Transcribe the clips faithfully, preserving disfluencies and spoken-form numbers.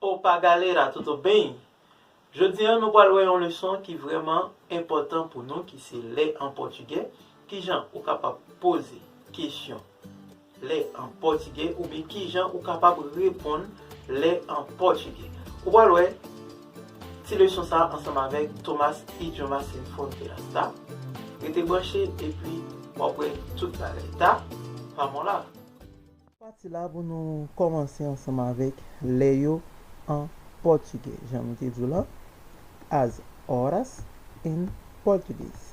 Opa galera, tudo bem? Jodi a, nou pral wè yon leson ki vrèman enpòtan pou nou, ki se lè an pòtigè. Kijan ou kapab poze kesyon lè an pòtigè, oubyen kijan ou kapab reponn lè an pòtigè. Ou pral wè ti leson sa a ansanm avèk Thomas Idioma Sin Fronteras la. Rete branche epi w ap wè tout bagay. Ta, vamos lá! Pati la pou nou kòmanse ansanm avèk lè yo an pòtigè. Jan nou te di w lan, as horas em português.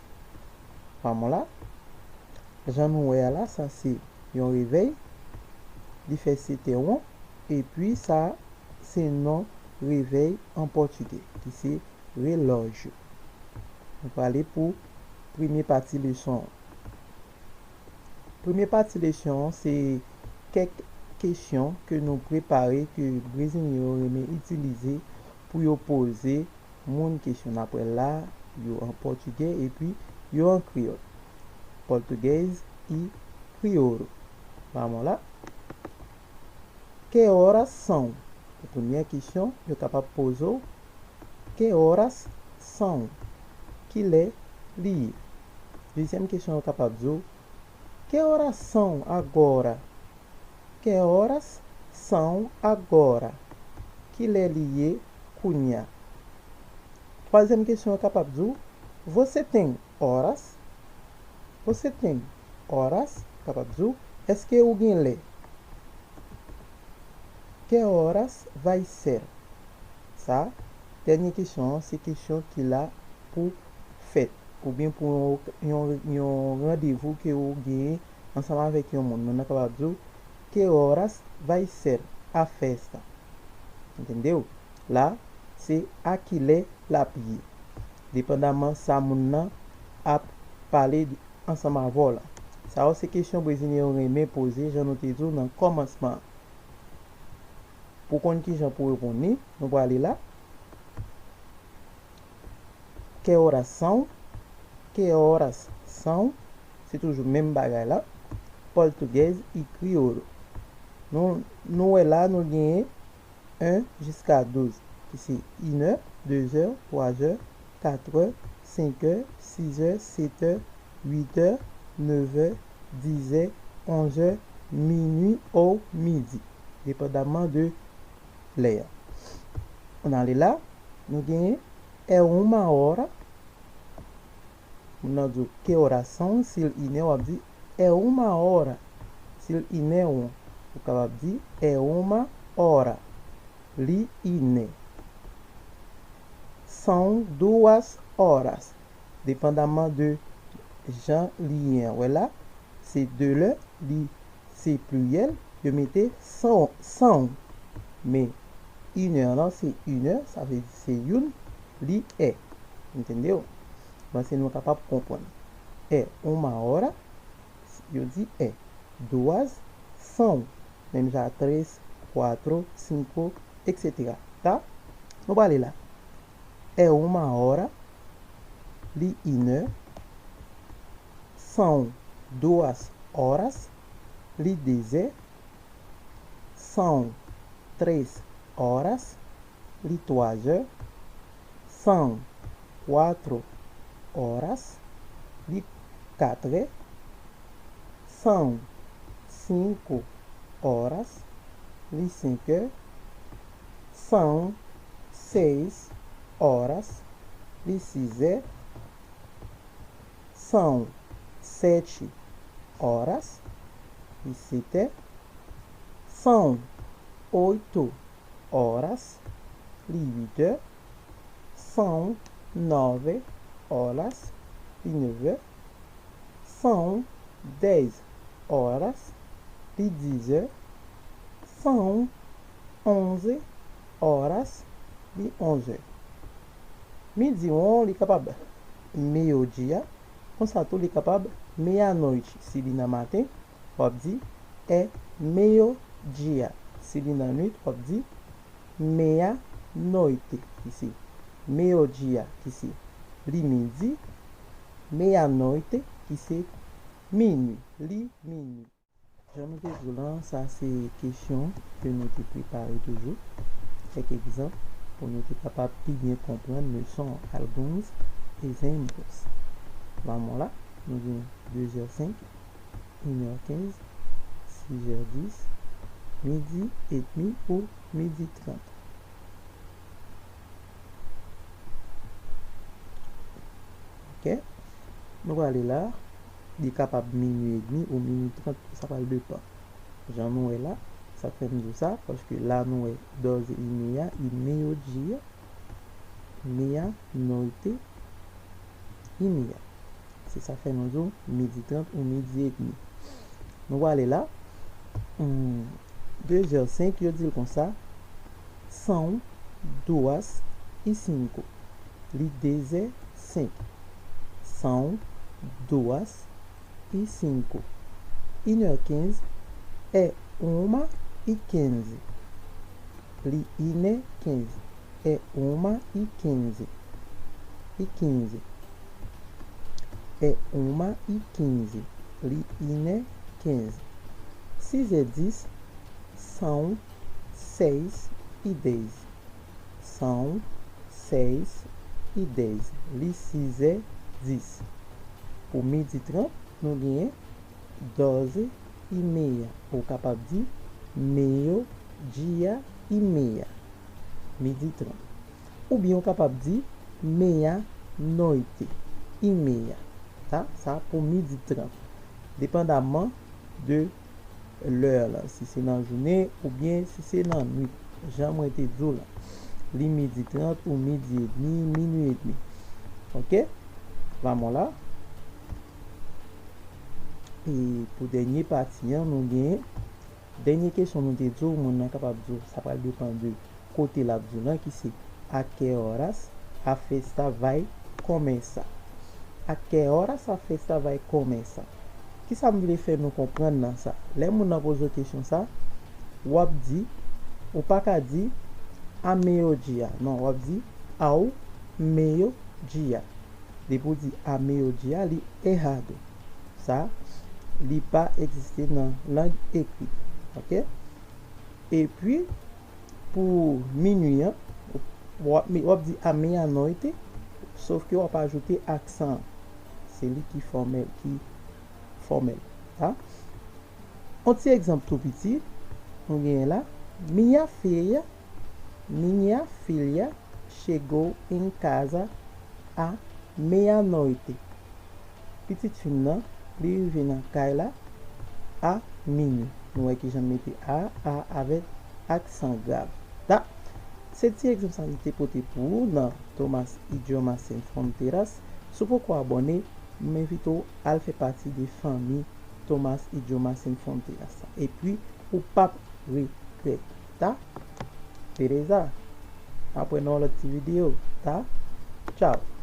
Vamos lá? Jan nou wè a la, sa se yon revèy. Li fè sèt è won. Epi sa se non revèy an pòtigè, ki se relógio. Nou prale pou premye pati leson an. Premye pati leson an se kèk kesyon ke nou prepare ke brezilyen yo renmen itilize pou yo poze moun kesyon. N ap wè la, yo an pòtigè epi yo an kreyòl. Português e crioulo. Vamos lá? Que horas são? Premyè kesyon yo kapab poze w, que horas são? Kilè li ye? Dezyèm kesyon yo kapab di w, que horas são agora? Que horas são agora? Kilè li ye kounye a? Twazyèm kesyon yo kapab di w, você tem horas? Você tem horas? Kapab di w, èske ou gen lè? Que horas vai ser? Sa, dènye kesyon an, se kesyon ki la pou fèt, oubyen pou yon, yon, yon randevou ke ou genyen ansanm avèk yon moun. Moun nan kapab di w, que horas vai ser a festa? Entendeu? La, se a kilè l ap ye. Depandaman sa moun nan ap pale ansanm avè w la. Sa yo se kesyon brezilyen yo renmen poze, jan nou te di w nan kòmansman an. Pou konn kijan pou reponn li, nou prale la. Que horas são? Que horas são? Se toujou menm bagay la. Português e crioulo. Nou, nou wè la, nou genyen un jusqu'à douze, ki se inè, dezè, twazè, katrè, senkè, sizè, setè, uitè, nevè, dizè, onzè, minui ou midi, depandaman de lè a. Ann ale la, nou genyen é uma hora. Moun nan di w que horas são, si l inè, w ap di é uma hora. Si l inè won, ou kapab di é uma hora. Li inè. São duas horas. Depandaman de jan li ye an. Wè la, se de lè, li se pliryèl, yo mete são, são. Men inè lan se inè, sa vle di se youn, li é. Entendeu? Bon, se nou kapab konprann. É uma hora, yo di é. Duas são. Menm jan três, quatro, cinco, etcetera. Tá? Nou prale la. É uma hora, li inè. São duas horas, li dezè. São três horas, li twazè. São quatro horas, li katrè. São cinco horas, li senkè. São seis horas, li sizè. São sete horas, li setè. São oito horas, li uitè. São nove horas, li nevè. São dez horas, li dizè. São onze horas, li onzè. Midi won, li kapab meio-dia, konsa tou li kapab meia-noite, si li nan maten, w ap di é meio-dia. Si li nan nuit, w ap di meia-noite, ki se meio-dia, ki se li midi, meia-noite, ki se minui, li minui. Jan nou te di w lan, sa se kesyon ke nou te prepare toujou. kèk egzanp pou nou te kapab pi byen konprann leson an. Alguns exemplos. Vamos lá, nou gen dezè senk, inè kenz, sizè dis, midi edmi ou midi trant. Ok? Nou prale la, li kapab minui edmi ou minui trant, sa pral depann. Jan nou wè la, sa k fè m di w sa, paske la nou wè doze e meia, e meio-dia, meia-noite, e meia. Se sa fè nou di w midi trant ou midi edmi. Nou prale la. Hmm, dezè senk, yo di l konsa, são duas e cinco. Li dezè senk. São duas e cinco. Inè kenz, é uma e quinze. Li inè kenz. É uma e quinze. E quinze. É uma e quinze. Li inè kenz. Sizè dis, são seis e dez. São seis e dez. Li sizè dis. Pou midi trant, nou genyen doze e meia. Ou kapab di meio-dia e meia. Midi trant. Oubyen ou kapab di meia-noite e meia. Sa, sa pou midi trant. Depandamman de lè la, si se nan jounen oubyen si se nan nuit. Jan mwen te di w la, li midi trant ou midi edmi, minui edmi. Ok? Vamos lá. E pou dènye pati an, nou gen dènye kesyon nou te di w, moun nan kapab di w, sa pral depann de kote l ap di w lan, ki se a que horas a festa vai começar. A que horas a festa vai começar. Kisa m vle fè nou konprann nan sa? Lè moun nan poze w kesyon sa, w ap di, ou pa ka di a meio-dia. Non, w ap di ao meio-dia. Depi w di a meio-dia, li errado. Sa, li pa egziste nan lang ekri. Ok? Epi, pou minui an, w ap, w ap di a meia-noite, sof ke w ap ajoute aksan an. Se li ki fòmèl, ki fòmèl. Ta? On ti egzanp tou piti, nou genyen la, minha filha, minha filha chegou em casa à meia-noite. Pitit fi m nan, li rive nan kay la a minui. Nou wè kijan m mete a, a avèk aksan grav. Ta, se ti egzanp sa m te pote pou ou nan Thomas Idioma Sem Fronteiras. Si w poko abòne, m envite w al fè pati de fanmi Thomas Idioma Sem Fronteiras la. Epi, ou p ap regrèt. Ta? Beleza? Apre nan yon lòt ti videyo. Ta? Tchao!